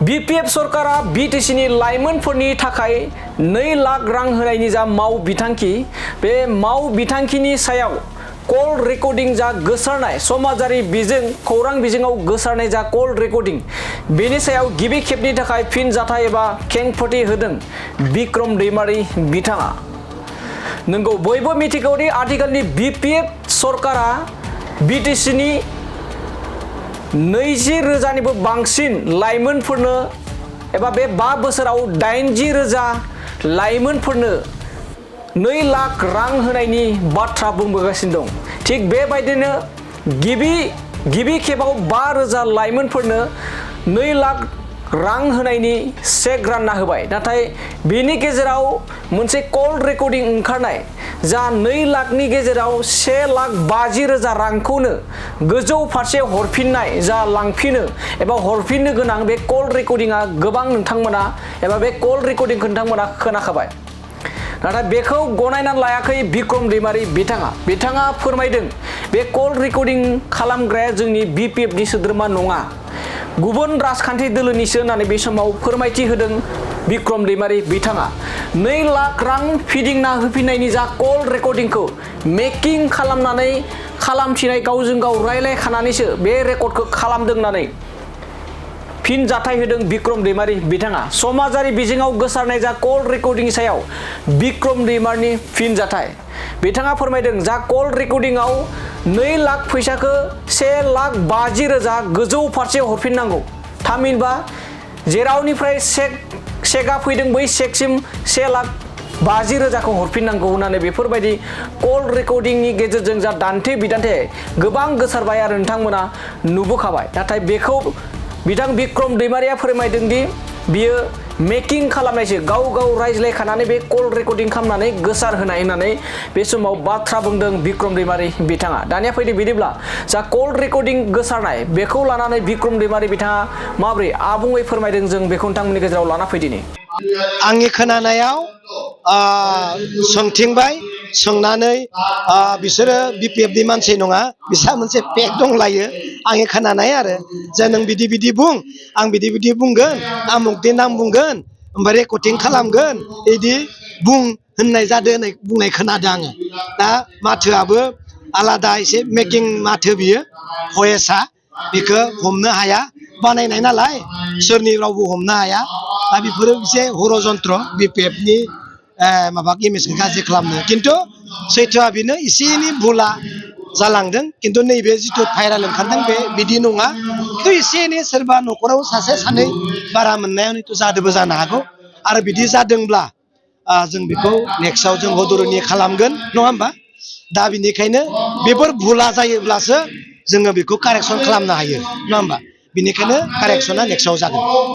BPF सरकारा BTC लाइमोनफोरनि थाखाय 2 लाख रां होनायनि जा माव बिथांखि बे माव बिथांखिनि सायाव कल रेकर्डिं जा गोसारनाय समाजारि बिजों खौरां बिजोङाव गोसारनाय जा कल रेकर्डिं बेनि सायाव गिबि खेबनि थाखाय फिनजाथाय एबा खेंफोरथि होदों बिक्रम दैमारी बिथाङा। नंगौ बयबो मिथिगौ दि आथिखालनि BPF सरकारा BTC नि 20,000निबो बांसिन लाइमोनफोरनो एबा बे 5 बोसोराव 80,000 लाइमोनफोरनो 2 लाख रां होनायनि बाथ्रा बुंबोगासिनो दं। थिग बेबायदिनो गिबि खेबाव 5,000 लाइमोनफोरनो 2 लाख रां होनायनि चेक रानना होबाय। नाथाय बेनि गेजेराव मोनसे कल रेकर्डिं ओंखारनाय जा 2 लाखनि गेजेराव 1,50,000 रांखौनो गोजौ फारसे हरफिननाय जा लांफिनो एबा हरफिननो गोनां बे कल रेकर्डिंआ गोबां नोंथांमोना एबा बे कल रेकर्डिंखौ नोंथांमोना खोनाखाबाय। नाथाय बेखौ गनायनानै लायाखै बिक्रम दैमारी बिथाङा फोरमायदों बे कल रेकर्डिं खालामग्राया जोंनि BPF नि सोद्रोमा नङा, गुबुन राजखान्थि दोलोनिसो होननानै बे समाव फोरमायथि होदों बिक्रम दैमारी बिथाङा। 2 लाख रां फिदिंना होफिननायनि जा कल रेकर्डिंखौ मेकिं खालामनानै खालामथिनाय गावजों गाव रायलायखानानैसो बे रेकर्डखौ खालामदों होननानै फिनजाथाय होदों बिक्रम दैमारी बिथाङा। समाजारि बिजोङाव गोसारनाय जा कल रेकर्डिंनि सायाव बिक्रम दैमारीनि फिनजाथाय बिथाङा फोरमायदों जा कल रेकर्डिंआव 2 लाख फैसाखौ 1,50,000 गोजौ फारसे हरफिननांगौ। थामहिनबा जेरावनिफ्राय चेकआ फैदों बै चेकसिम 1,50,000 हरफिननांगौ होननानै बेफोरबायदि कल रेकर्डिंनि गेजेरजों जा दान्थे बिदान्थे गोबां गोसारबाय आरो नोंथांमोना नुबोखाबाय। नाथाय बेखौ बिथां बिक्रम दैमारीया फोरमायदों दि बियो मेकिं खालामनायसो, गाव रायज्लायखानानै बे कल रेकर्डिं खालामनानै गोसार होनाय होननानै बे समाव बाथ्रा बुंदों बिक्रम दैमारी बिथाङा। दानिया फैदो बिदिब्ला जा कल रेकर्डिं गोसारनाय बेखौ लानानै बिक्रम दैमारी बिथाङा माबोरै आबुङै फोरमायदों जों बेखौ नोंथांमोननि गेजेराव लाना फैदिनि। आंनि खोनानायाव सोंथिंबाय, सोंनानै बिसोरो BPF नि मानसि नङा, बिसा मोनसे पेक दंलायो आंनि खोनानाय आरो जे नों बिदि बुं, आं बिदि बुंगोन, आमुकनि नाम बुंगोन, ओमफ्राय रेकर्डिं खालामगोन, बिदि बुं होननाय जादों होननाय बुंनाय खोनादों आङो। दा माथोआबो आलादा एसे मेकिं माथो बियो भयेसआ, बेखौ हमनो हाया, बानायनाय नालाय सोरनि रावबो हमनो हाया। दा बेफोरो एसे हरजन्त्र BPF नि माबा इमेजखौ गाज्रि खालामनो। खिन्थु सैथोआ बेनो एसे एनै भुला जालांदों, खिन्थु नैबे जिथु भाइराल ओंखारदों बे बिदि नङा। खिन्थु एसे एनै सोरबा न'खराव सासे सानै बारा मोननायाव जादोंबो जानो हागौ। आरो बिदि जादोंब्ला जों बेखौ नेक्स्टआव जों हदरनि खालामगोन, नङा होमबा? दा बिनिखायनो बेफोर भुला जायोब्लासो जोङो बेखौ कारेक्सन खालामनो हायो, नङा होमबा? बिनिखायनो कारेक्सना नेक्स्टआव जागोन।